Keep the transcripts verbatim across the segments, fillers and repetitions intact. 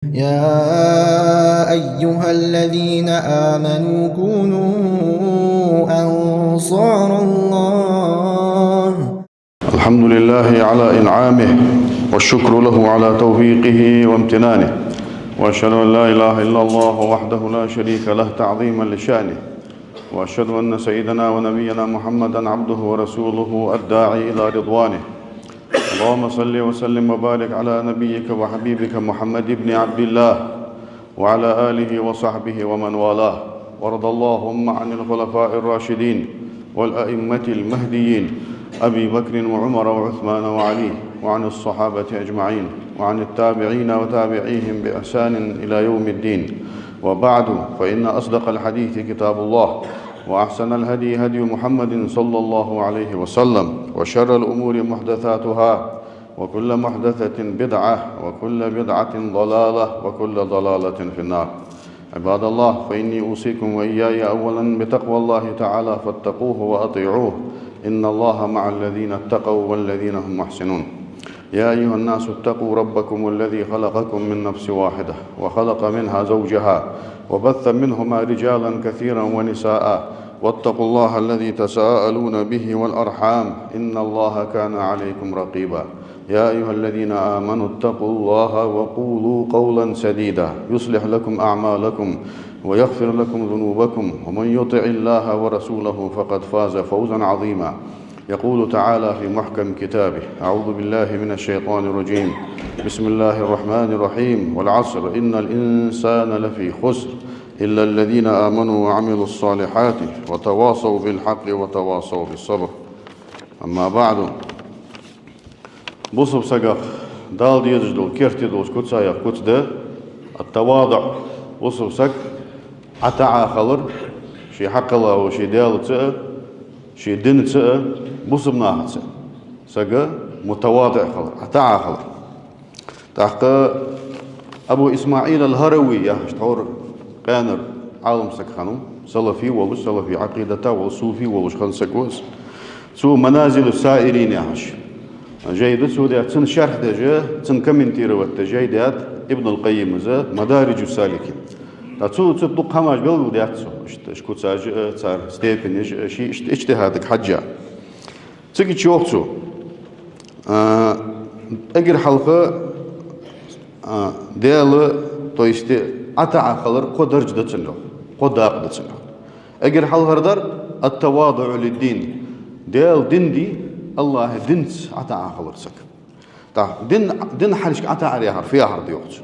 يا أيها الذين آمنوا كونوا أنصار الله. الحمد لله على إنعامه، والشكر له على توفيقه وامتنانه، وأشهد أن لا إله إلا الله وحده لا شريك له تعظيما لشأنه، وأشهد أن سيدنا ونبينا محمدا عبده ورسوله الداعي إلى رضوانه. اللهم صل وسلم وبارك على نبيك وحبيبك محمد بن عبد الله وعلى آله وصحبه ومن والاه، وارض اللهم عن الخلفاء الراشدين والأئمة المهديين أبي بكر وعمر وعثمان وعلي، وعن الصحابة أجمعين، وعن التابعين وتابعيهم بإحسان إلى يوم الدين. وبعد، فإن أصدق الحديث كتاب الله، وأحسن الهدي هدي محمد صلى الله عليه وسلم، وشر الأمور محدثاتها، وكل محدثة بدعة، وكل بدعة ضلالة، وكل ضلالة في النار. عباد الله، فإني أوصيكم وإياي أولا بتقوى الله تعالى فاتقوه وأطيعوه، إن الله مع الذين اتقوا والذين هم محسنون. يا أيها الناس اتقوا ربكم الذي خلقكم من نفس واحدة وخلق منها زوجها وبث منهما رجالا كثيرا ونساء واتقوا الله الذي تساءلون به والأرحام إن الله كان عليكم رقيبا. يا أيها الذين آمنوا اتقوا الله وقولوا قولا سديدا يصلح لكم أعمالكم ويغفر لكم ذنوبكم ومن يطع الله ورسوله فقد فاز فوزا عظيما. يقول تعالى في محكم كتابه: أعوذ بالله من الشيطان الرجيم. بسم الله الرحمن الرحيم. والعصر إن الإنسان لفي خسر إلا الذين آمنوا وعملوا الصالحات وتواصوا بالحق وتواصوا بالصبر. أما بعد. Бусалба сагах Дала дезаш дола керте долаш куцех куц да ат-таваду. Бусалба саг ӀотаӀа хилар, ший хьакъала а, ший Даьлаца а, ший динца а, бусалба нахаца а. Саг мутавади хилар, ӀотаӀа хилар. ТӀаккха Абу ИсмаӀил ал-ХӀаравий яхаш тхьовра къаьнара Ӏалам саг хиннав, салафи волаш, салафи Ӏакъидата волаш, суфи волаш хинна саг ва из. Цо «Маназилу Саирин» яхаш жай да цо даьд, цун шархь деш, цун комментировать деш жай даьд Ибн ал-Къаййима из, «Мадариджу Саликин». ТӀаккха цо цу дукха хӀамаш белгалдаьд цо, иштта уж куцаш а, цар степенаш а, ший иштта иджтихӀадага хьежжа. Цига чу йоах цо, а, эггара хьалха, а, Даьла, то есть, ӀотаӀа хилар кхо дарж да цун, йоах, кхо дакъа да цун, йоах. Эггара хьалхара дар ат-таваду лид-дин. Даьла дин дий, АллахӀа динца ӀотаӀа хилар саг. ТӀаккха дин, дина хьалхашка ӀотаӀар яхар фу яхар да, йоах цо.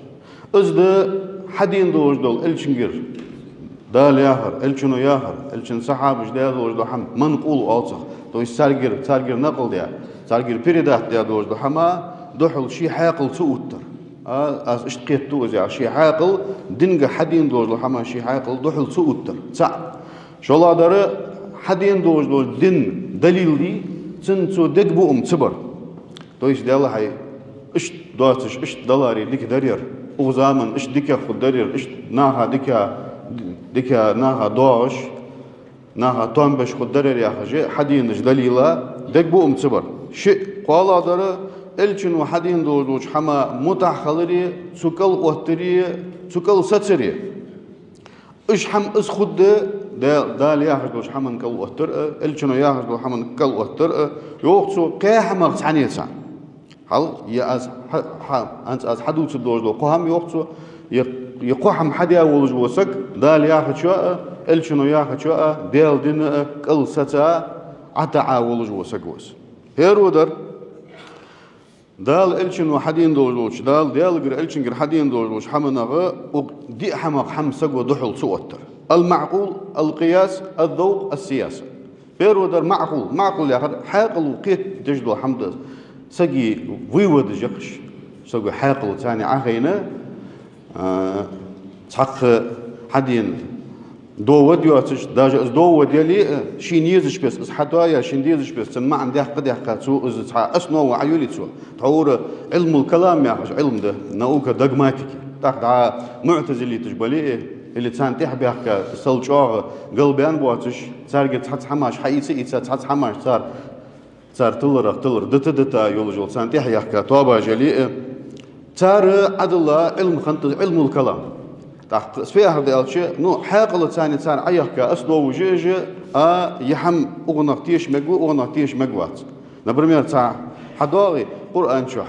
Из да хьадена долаш дола Элчангара Дала яхар, Элчано яхар, Элчан сахьабаша даь долаш дола хӀама, манкъул оал цох. То есть царгара, царгара накъл даь, царгара передать даь долаш дола хӀама духьал ший хьаькъал ца оттар. А, аз иштта кхетаду из яхаш, ший хьаькъал, динга хьадена долаш дола хӀама ший хьаькъал духьал ца оттар. ЦаӀ. ШоллагӀдар, хьадена долаш дола дин далил дий, цунна цо дегабуам ца бар. То есть, Даьла хьай, иштта доацаш, иштта даларе дика дар ер, укх заман иштта дикагӀа хургдар ер, иштта наха дика, дика наха доагӀаш, наха товш хургдар ер яхаш, хьаденача далила дегабуам ца бар. Шиъ. КхоалагӀдар, Элчано хьадена долаш долча хӀаман мутӀахьа хиларе, цу кӀал оттаре, цу кӀал сацаре. Уж хӀама из хургда, Да-, Дала яхаш долча хӀаман кӀал оттар а, Элчано яхаш долча хӀаман кӀал оттар а, йоах цо, кхаь хӀамах цхьанне царна. Хьал, е аз хьа-, хьа-, хӀанз аз хьадувцаргдолаш дола кхо хӀама, йоах цо, е, е кхо хӀама хьадаь волаш вола саг, Дала яхачоа а, Элчано яхачоа а, Даьла дина а кӀал саца, ӀотаӀа волаш вола саг ва из. ХӀаравар, Дала Элчано хьадена долаш долча, Дала, Даьлагара, Элчангара хьадена долаш долча хӀаманах, укх диъ хӀамах хӀама саго духьал ца оттар. Ал-маӀкъул, ал-къияс, аз-завкъ, ас-сияса. Первый дар маӀкъул. МаӀкъул яхар хьаькъало кхетадеш дола хӀама да из. Сага выводаш яхаш. Саго хьаькъал царна Ӏохайна, а, цхьаккха хьадена довод йоацаш, даже из довод яле а, шийна езача беса из хьатоаяь, шийна дезача беса цун маӀан даьккха а даьккха, цо из цхьа основа Ӏоюле цо. Тхьовра Ӏилмул калам яхаш Ӏилма да, наука догматики. ТӀаккха дӀа муӀтазилиташ бале а, или царна тӀехьа баьхка, сел чӀоагӀа галбаьнна боацаш, царгара цхьацца хӀамаш хьаийца а ийца, цхьацца хӀамаш цар Цар тиларах тилар дита-дита йолаш йола, царна тӀехьа яьхка тоабаш яле а, Цар Ӏадала Ӏилма хиннад из, Ӏилмул калам. ТӀаккха из фу яхар да аьлча, ну, хьаькъалаца цар Ӏояхка, ас довужа ижа, а, е хӀама укханах теша мегаш ва, укханах теша мегаш вац. Например, цхьа хьадоагӀе Къуръан чу,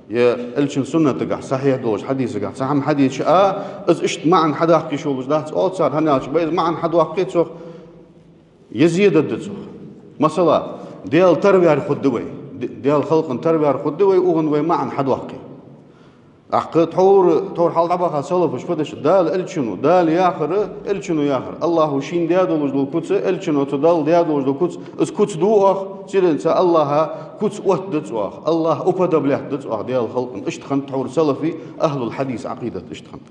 е Элчан суннатагахь, сахьихь долаш хьадисагахь, цхьа хӀама хьадийцача, а, из иштта маӀан хьадаккха йиш йолаш дац, оал цар, хӀана аьлча, вай из маӀан хьадоаккхе цох, е зе дергда цох. Масала, Даьла тарваьр хургда вай. Д-, Даьла халкъа тарваьр хургда вай, укхун вай маӀан хьадоаккхе. ТӀаккха тхьовра, тхьовра хьалха дӀабаха салафаш фу деш, Дала Элчано, Дала яхар, Элчано яхар. АллахӀа шийна даь долаш дола куц, Элчано цу Далла даь долаш дола куц, из куц ду оаха, цудухьа АллахӀа куц оттадац оаха, АллахӀ уподоблять дац оаха Даьла халкъа. Иштта хиннад тхьовра салафий, ахӀлул хьадис Ӏакъидат иштта хиннад.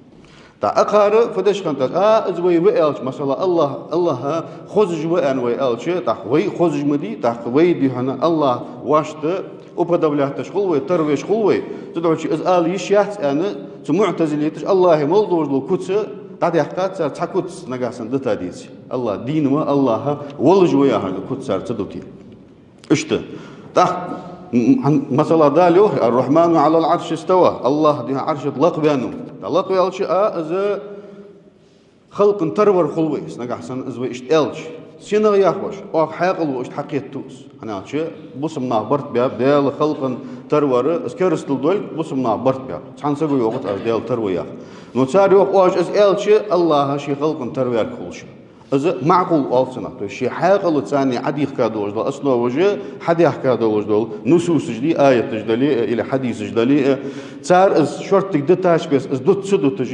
ТӀаккха акхар фу деш хиннад, а, из вай ва аьлча, масала, АллахӀ, АллахӀ хозаш ва аьнна вай аьлча, тӀаккха вай хозаш ма дий, тӀаккха вай духьала АллахӀ воашта уподоблять деш хул вай, тарвеш хул вай. Цудухьа из ала йиш яц аьнна, цу муӀтазилиташа АллахӀа мел долаш дола куц дӀадаьккхад цар, цхьа куц нагахьа санна дита деце. АллахӀ дийна ва, АллахӀ волаш ва яхаш дола куц цар ца дите. Иштта. ТӀаккха, м, м, масала, Дала йоах: «Ар-Рахьману Ӏалал Ӏарши иставав». АллахӀ духьа Ӏарша тӀа лакхваьннав. ТӀаккха лакхваьлча, а, из халкъа тарвар хул вай, нагахьа санна из вай иштта аьлча. Сенах яхаш, оаха хьаькъал ва иштта хьакхетаду из. ХӀана аьлча, бусалба наха барт баьб, Даьла халкъа тарвар, из керастал долга бусалба наха барт баьб. Цхьан саго йоахац аз Даьла тарву яха. Но цар йоах, оаш из аьлча, АллахӀ ший халкъа тарваьрг хул шо. Из маӀкъул оал цунах, то есть ший хьаькъалаца Ӏодехка долаш дола основаш, хьадаьхка долаш дола нусусаш дий, аяташ дале а, или хьадисаш дале а, цар из шорттига дитача беса, из дут ца дуташ,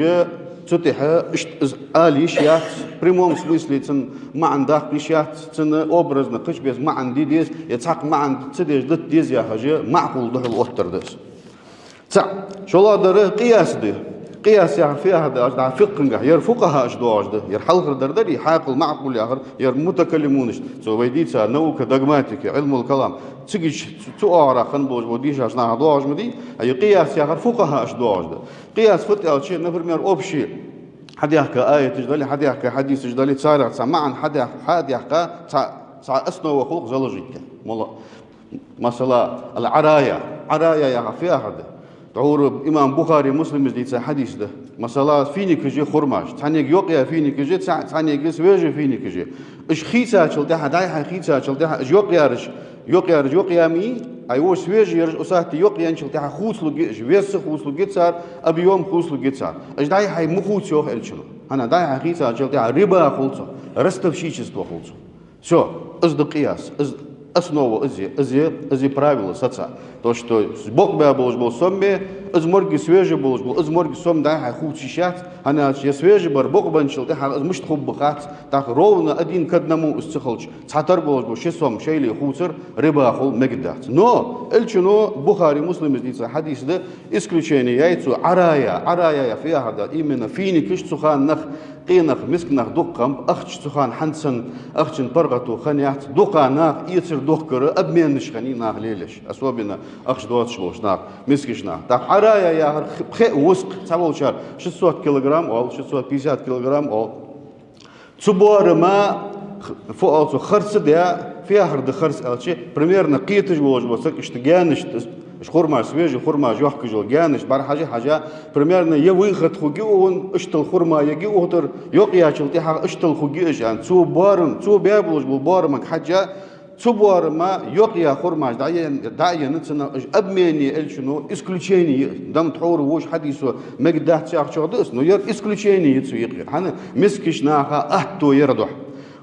цу тӀехьа иштта из ала йиш яц, в прямом смысле цун маӀан даккха йиш яц, цун образно кхыча беса маӀан де деза, е цхьаккха маӀан ца деш дита деза яхаш, маӀкъул духьал оттар да из. ЦаӀ. ШоллагӀдар къияс да. Къияс яхар фу яхар да аьлча, дӀа фикъхӀагахь, ер фукъахӀаша доагӀаш да, ер хьалхардар дар, из хьаькъал маӀкъул яхар, ер мутакаллимунаша, цу вай дийца наука догматика, Ӏилмул калам. Цига цу, цу оагӀорахьа хинна болаш бола дийшача наха доагӀаш ма дий, а из къияс яхар фукъахӀаша доагӀаш да. Къияс фуд аьлча, например, общий хьадаьхка аяташ дале, хьадаьхка хьадисаш дале, царех цхьа маӀан хьадаьх-, хьадаьхка, цхьа, цхьа основа хул-кх заложить де. Мала Масала, ал-Ӏарая. Ӏарая яхар фу яхар да? ТӀаккха имам Бухари, Муслима дийца хьадис да. Масала, финикаш, хурмаш. Цхьаннега йокъаяь финикаш, цхьа-, цхьаннега свежий финикаш. Уж хийцачул тӀехьа, дӀай-хьай хийцачул тӀехьа, уж йокъаяраш, йокъаяраш йокъаяь ма йий, а уж свежий яраш, усатта йокъаенначул тӀехьа хувцалургья уж, вес хувцалургья цар, объём хувцалургья цар. Уж дӀай-хьай ма хувца, йоах Элчано. ХӀана, дӀай-хьай хийцачул тӀехьа риба хул цох, ростовщичество хул цох. Всё, из да къияс, из основа из я, из я, из я правило саца. То, что бокъо баь болаш бола сом, из моргӀи свежий болаш бола, из моргӀи сом дӀай-хьай хувца йиш яц, хӀана аьлча, е свежий бар бокъо бенначул тӀехьа из мишта хургба хац, тӀаккха ровно один к одному из ца хилча, цхьатарра болаш бола ши сом шоайла хувцар риба хул мегаш дац. Но Элчано, Бухари, Муслима дийца хьадис да, исключение яьй цу Ӏарая, Ӏарая яхар фу яхар да, именно финикаш, цу хана нах, къе нах, миска нах дукха хиннаб, ахча цу хана хӀанз санна, ахчан паргӀато хинна яц, дукха нах эцар дохкар, обменаш хиннай наха лелаеш, особенно ахча доацаш болаш нах, мискаш нах. ТӀаккха Ӏарая яхар х-, пхе а вуск, цхьаволчар шестьсот килограмм оал, шестьсот пятьдесят килограмм оал. Цу боарама, х-, фу оал цох, харц даь, фу яхар да харц аьлча, примерно кхеташ волаш бола саг иштта гаьнашта, уж хурмаш, свежий хурмаш йохкаш йола гаьнашта бӀарахьежа, хьежа, примерно е выход хургья укхун, иштта хурма ергья укх тӀара, йокъаяьчул тӀехьагӀа иштта хургья уж аьнна. Цу боарам-, цу баь болаш бола боарамага хьежжа, цу боарама йокъаяь хурмаш дӀа а ен-, дӀа а енна цунах, уж обмене Элчано исключение я. Дам тхьовра вож хьадисо мегаш дац яхачох да из, но ер исключение я цу юкъера. ХӀана, мискача наха атто яр духьа.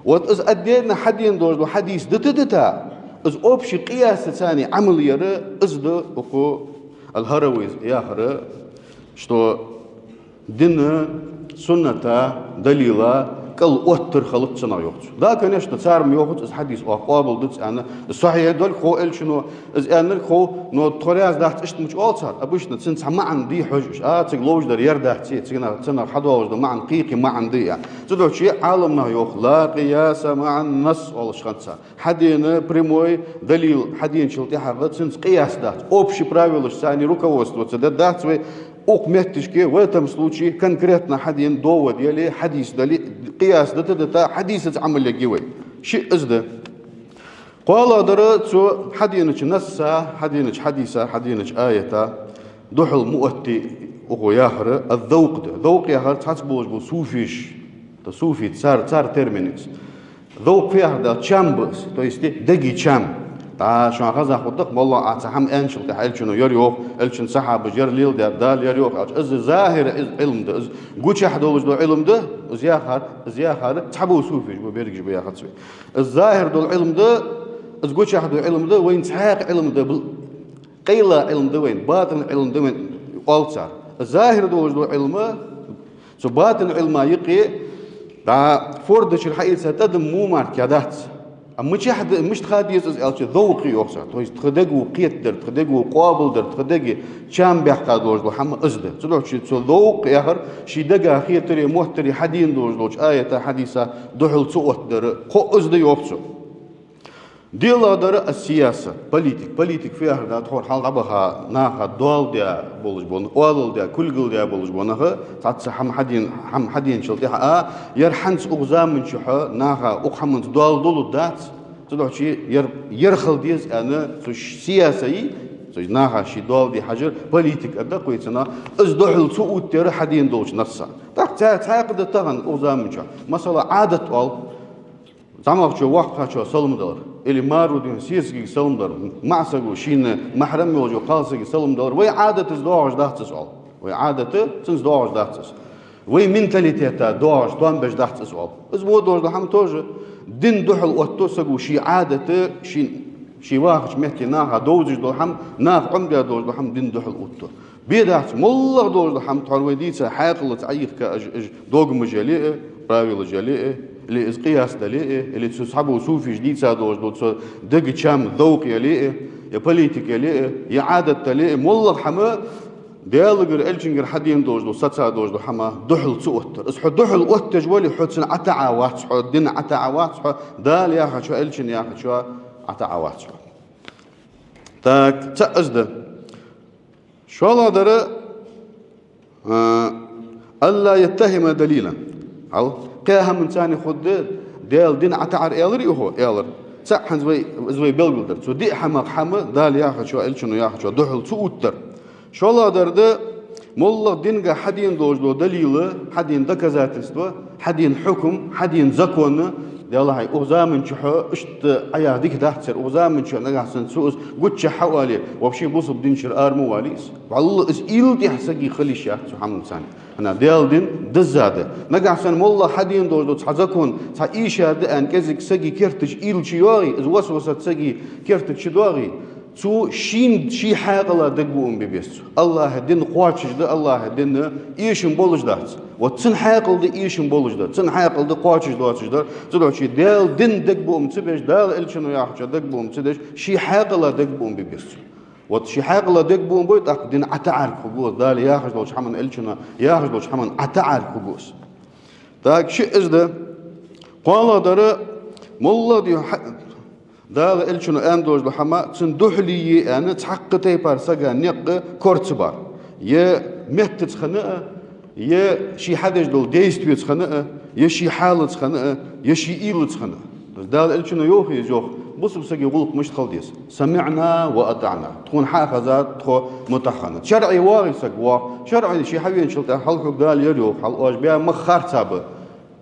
Вот из отдельно хьадена долаш дола хьадис дита-дита, из общий къиясаца Ӏамал яр, из да укх ал-Харавис яхар, что дина, сунната, далила кӀал оттар хилац цунах, йоах цо. Да, конечно, цар-м йоахац из хьадис оаха къоабалдац аьнна, из сахьихь долга хов Элчано, из аьннарг хов, но тхо раьза дац иштта мича оал цар, обычно цунна цхьа маӀан дий хьожаш, а, цига ловш дар ер дац, цига цунах хьадоагӀаш да маӀан, кхы-кхы маӀан дий аьнна. Цудухьа Ӏаламнаха йоах: «لا قياس مع النص», оалаш хиннад цар. Хьадена прямой далил хьаденачул тӀехьагӀа цунца къияс дац. Общий правилашца руководствоваться де дац вай укх метташка, в этом случае конкретно хьадена довод яле, хьадис дале, къияс дита-дита хьадисаца Ӏамал ергья вай. Шиъ из да. КхоалагӀдар цу хьаденача насса, хьаденача хьадиса, хьаденача аята Духьал ма отте укхо яхар аз зовкъ да. Зовкъ яхар цхьацца болаш бола суфиш, то суфи, цар, цар термин из. Зовкъ фу яхар да, чам ба из, то есть дега чам. ДӀа шоана хеза хургда-кх, моллагӀа цхьа хӀама аьнначул тӀехьагӀа Элчано ер йоах, Элчан сахьабаша ер леладаьд, Дала ер йоах аьлча, из захӀир из Ӏилма да, из гучахь долаш дола Ӏилма да, из яхар, из яхар цхьабола суфиш ба, берригаш ба яхац вай. Из захӀир дола Ӏилма да, из гучахь дола Ӏилма да, вайна цхьаькха Ӏилма да, бл-, къайла Ӏилма да вайна, батӀин Ӏилма да вайна, оал цар. ЗахӀир долаш дола Ӏилма, цу батӀин Ӏилма юкъе, дӀа форда чура хьаийца тӀадам мо мара кхы дац. А мичахь да, мишта ха деза из аьлча, зовкъ йоах цар. То есть тха дего кхетадар, тха дего къоабалдар, тха дега чам баьккха долаш дола хӀама из да. Цудухьа цу зовкъ яхар ший дега хетари, моттари хьадена долаш долча аята, хьадиса духьал ца оттадар, кхоъ из да йоах цо. ДиълагӀдар ас-сияса, политик. Политик фу яхар да, тхьовра хьалха дӀабаха наха доал даь болаш бола, оалал даь, кулгал даь болаш бола нах, цхьацца хӀама хьаден-, хӀама хьаденачул тӀехьагӀа, ер хӀанз укх заман чухь наха укх хӀаманца доал долаш дац, цудухьа ер, ер хила деза аьнна, цу ш-, сияса йий, цу наха ший доал де хьажар, политик а да кхойтта цунах, из духьал ца оттадар хьадена долча нахаца. ТӀаккха цхьа-, цхьаькха да тахан укх заман чухь. Масала, Ӏадат оал, зӀамагӀчо воккхагӀчоа салам далар, или маро дийна сесагага салам далар, маӀа саго шийна махьрам йолча кхалсагага салам далар, вай Ӏадата из доагӀаш дац из оал. Вай Ӏадата цунца доагӀаш дац из. Вай менталитета доагӀаш, тоам беш дац из оал. Из во долаш дола хӀама тоже дина духьал отто саго ший Ӏадата, ший, ший вахача метте наха довзаш дола хӀама, наха Ӏомадаь долаш дола хӀама дина духьал отто. Бе дац, моллагӀа долаш дола хӀама, тхьовра вай дийца хьаькъалца Ӏоийха, уж, уж догмаш яле а, правилаш яле а, или из къияс дале а, или цу сахьабо суфиш дийца долаш дола цу дега чам, зовкъ яле а, е политика яле а, е Ӏадат дале а, моллагӀа хӀама Даьлагара, Элчангара хьадена долаш дола, саца долаш дола хӀама духьал ца оттар. Из хьо духьал оттадеш вале, хьо цунна ӀотаӀа вац, хьо дина ӀотаӀа вац, хьо Дала яхачоа, Элчано яхачоа ӀотаӀа вац хьо. Так, цаӀ из да. ШоллагӀдар, а, «ألا يتهم دليلا». Хьал, кхаь хӀаманца цхьана хургда, Даьла дина ӀотаӀар аьлар укхо, аьлар. ЦаӀ хӀанз вай, из вай белгалдар. Цу диъ хӀамах хӀама Дала яхачоа, Элчано яхачоа духьал ца оттадар. ШоллагӀдар да, моллагӀа динга хьадена долаш дола далил, хьадена доказательство, хьадена хьукам, хьадена закон, Даьла хьай, укх заман чухь иштта Ӏояха дика дац ер, укх заман чухь нагахьа санна цо из гуччахьа хьаоале, вообще бусалба динчура ара ма валий из. ВаллахӀи, из уйла тӀехьа сага хила йиш яц цу хӀаманца цхьана. ХӀана, Даьла дин дизза да. Нагахьа санна моллагӀа хьадена долаш дола цхьа закон, цхьа ийша да аьнна кӀезига сага керта чу уйла чу йоагӀе, из васвасат сага керта чу доагӀе, цо шийна, ший хьаькъала дегабуам бе беза цо. АллахӀа дин кхоачаш да, АллахӀа дин эшам болаш дац. Вот цун хьаькъал да эшам болаш дар, цун хьаькъал да кхоачаш доацаш дар. Цудухьа Даьла дина дегабуам ца беш, Дала, Элчано яхачоа дегабуам ца деш, ший хьаькъала дегабуам бе беза цо. Вот ший хьаькъала дегабуам бой, тӀаккха дина ӀотаӀарг хургва из, Дала яхаш долча хӀаман, Элчано яхаш долча хӀаман ӀотаӀарг хургва из. Так, шиъ из да. КхоалагӀдар, моллагӀа дий хьа-, Дала, Элчано аьнна долаш дола хӀама, цунна духьале я аьнна, цхьаккха тайпара сага никъ кора ца бар. Е меттаца хинна а, е ший хьадеш дола действиеца хинна а, е ший хьалаца хинна а, е ший уйлаца хинна а. Дала, Элчано йоахий из, йоах, бусалба сага гӀулакх мишта хила деза: «سمعنا وأطعنا». Тхона хьа а хезад, тхо мутӀахьа хиннад. ШарӀе воагӀий саг, воагӀа. ШарӀе ше хьавеначул тӀехьагӀа: «Хьал хьога Дала ер йоах, хьал оаш баь мах харц ба».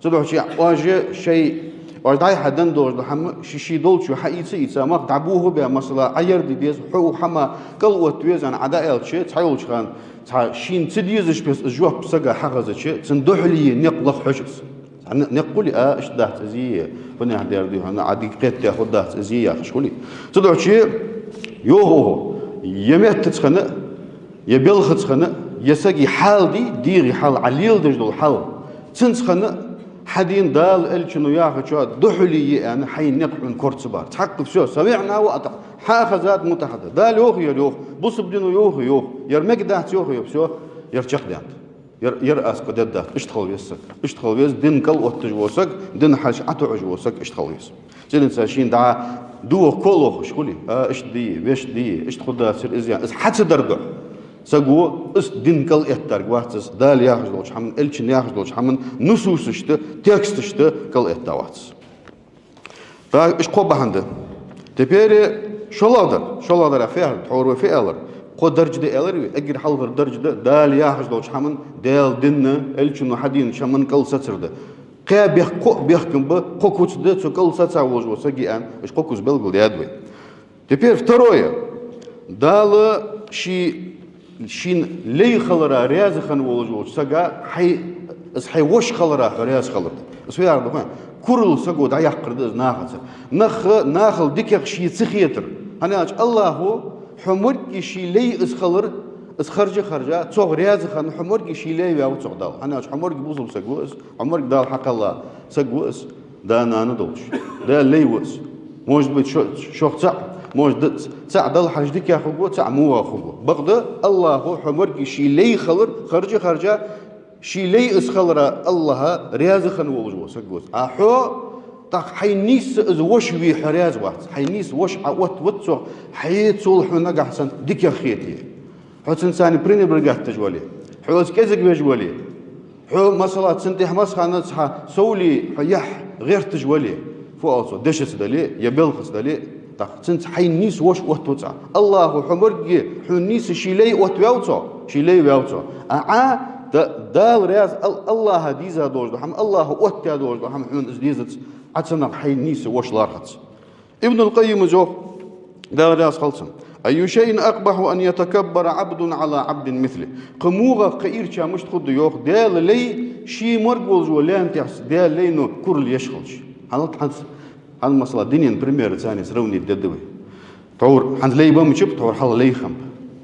Цудухьа оаш шоай, оаш дӀай-хьай денна долаш дола хӀама ший-ший долчо хьаийца а ийца, мах дӀабохабаь, масала, Ӏа ер де деза, хьо укх хӀамах кӀал отта веза аьнна Ӏа дӀааьлча, цхьайолча хана цхьа шийна ца дезаш беса из жоп сага хьахезача, цунна духьале я никъ лаха хьожаш. Цхьа ни-, никъ хулий, а, иштта дац из е, фуннагӀа дер дий хьона, Ӏа дика кхетадаь хургдац из е яхаш хулий. Цудухьа йоах укхо, е меттаца хинна а, е балхаца хинна а, е сага хьал дий, дегӀа хьал, Ӏа леладеш дола хьал, цунца хинна а, хьадена Дала, Элчано яхачоа духьале я аьнна, хьайна никъ хьона кора ца бар. Цхьаккха, всё, «سمعنا وأطعنا». Хьа а хезад, мутӀахьа да. Дала йоахий ер, йоах. Бусалба дино йоахий, йоах. Ер мегаргдац йоахий, йоах, всё, ер чакхдаьннад. Ер, ер аз кхы дергдац. Иштта хила веза саг. Иштта хила веза дина кӀал отташ вола саг, дина хьалхашка ӀотаӀаш вола саг, иштта хила веза. Цудухьа шийна дӀа духьал а лохаш хулий, а, иштта дий, вешта дий, иштта хургдацар из, яхаш, из хьа ца дар духьа, саго из дина кӀал эттарг вац из, Дала яхаш долча хӀаман, Элчано яхаш долча хӀаман нусусашта, тексташта кӀал этта вац из. Так, иштта кхо бахьан да. Теперь шоллагӀдар, шоллагӀдар фу яхар, тхьовра вай фу аьлар. Кхо дарж да аьлар вай, эггара хьалхара дарж да Дала яхаш долча хӀаман, Даьла динна, Элчано хьаденача хӀаман кӀал сацар да. Кхо бехк-, кхо бехкам ба, кхо куц да цу кӀал саца волаш вола саг, аьнна, уж кхо куц белгалдаьд вай. Теперь второе. Дала ший, шийна лай хилара раьза хинна волаш волча сага хьай, из хьай воша хилара хьо раьза хилар да. Из фу яхар да хой? Курал саго дӀаяккхар да из нахаца. Нах, нахал дикагӀа ше ца хетар. ХӀана аьлча АллахӀо хьо моргге ший лай из хилар, из харжа-харжа, цох раьза хинна хьо моргге ший лай ваьв цох Дала. ХӀана аьлча хьо моргге бусалба саг ва из, хьо моргге Дала хьакхелла саг ва из, да-нана долаш. Даьла лай ва из. Может быть, шо-, шох цаӀ, может, д-, цаӀ Далла хьалхашка дикагӀа хургва, цаӀ вогӀа хургва. Бакъда АллахӀо хьо моргге ший лай хилар харжа-харжа, ший лай из хилара АллахӀа раьза хинна волаш вола саг ва из. А хьо, тӀаккха хьайна нийсса из воша ве хьо раьза вац. Хьайна нийсса воша Ӏа оттавац цох, хье цул хьона нагахьа санна дикагӀа хете. Хьо цунца пренебрегать деш вале, хьо из кӀезига веш вале, хьо, масала, цунна тӀехьа массахана цхьа сов ле хьо яхь гӀерташ вале, фу оал цох, дешаца дале, е белхаца дале, тӀаккха цунца хьайна нийсса воша оттавац Ӏа. АллахӀо хьо моргге хьона нийсса ший лай оттаваьв цох, ший лай ваьв цох. А Ӏа да-, Дала раьза, Ал-, АллахӀа деза долаш дола хӀама, АллахӀо оттадаь долаш дола хӀама хьона из дезац, Ӏа цунах хьайна нийсса воша лархӀац. Ибн аль-Къаййима йоах, Дала раьза хилва цунна: «أي شيء أقبح أن يتكبر عبد على عبد مثله». Кхы мугӀа, кхы ирча мишта хургда йоах, Даьла лай ший морг волаш вола лайна тӀехьа Даьла лайно курал еш хилча. ХӀана, хӀанз, хӀанз, масала, дунен пример царна сравнить дергда вай. Тхьовра хӀанз лай ба мичаб, тхьовра хьалха лай хиннаб.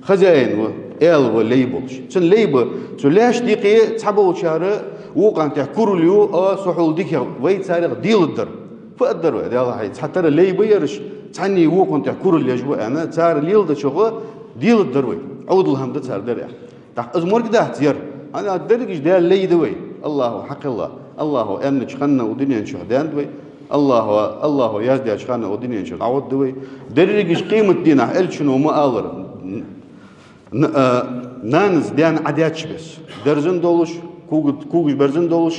Хозяин ва, аьла ва лай болаш. Цун лай ба, цу лаьшта юкъе цхьаболчар вокханна тӀехьа курал ю, а, со хьол дикагӀа, вай царех делад дар. Фу аргдар вай, Даьла хьай, цхьатарра лай ба ераш, цхьанне вокханна тӀехьа курал еш ва аьнна, цар леладечох делад дар вай. Ӏовдал хӀама да цар дар, аьнна. ТӀаккха из морг дац ер. ХӀана аьлча дерригаш Даьла лай да вай. АллахӀо хьакхелла. АллахӀо аьннача хана укх дунен чу даьннад вай. АллахӀо, АллахӀо яздаьча хана укх дунен чу дӀагӀоргда вай. Дерригаш къематдийнахьа, Элчано ма аллара, н-, а, нанас даьна Ӏадаьча беса, дерзан долаш, кога-, когаш берзан долаш,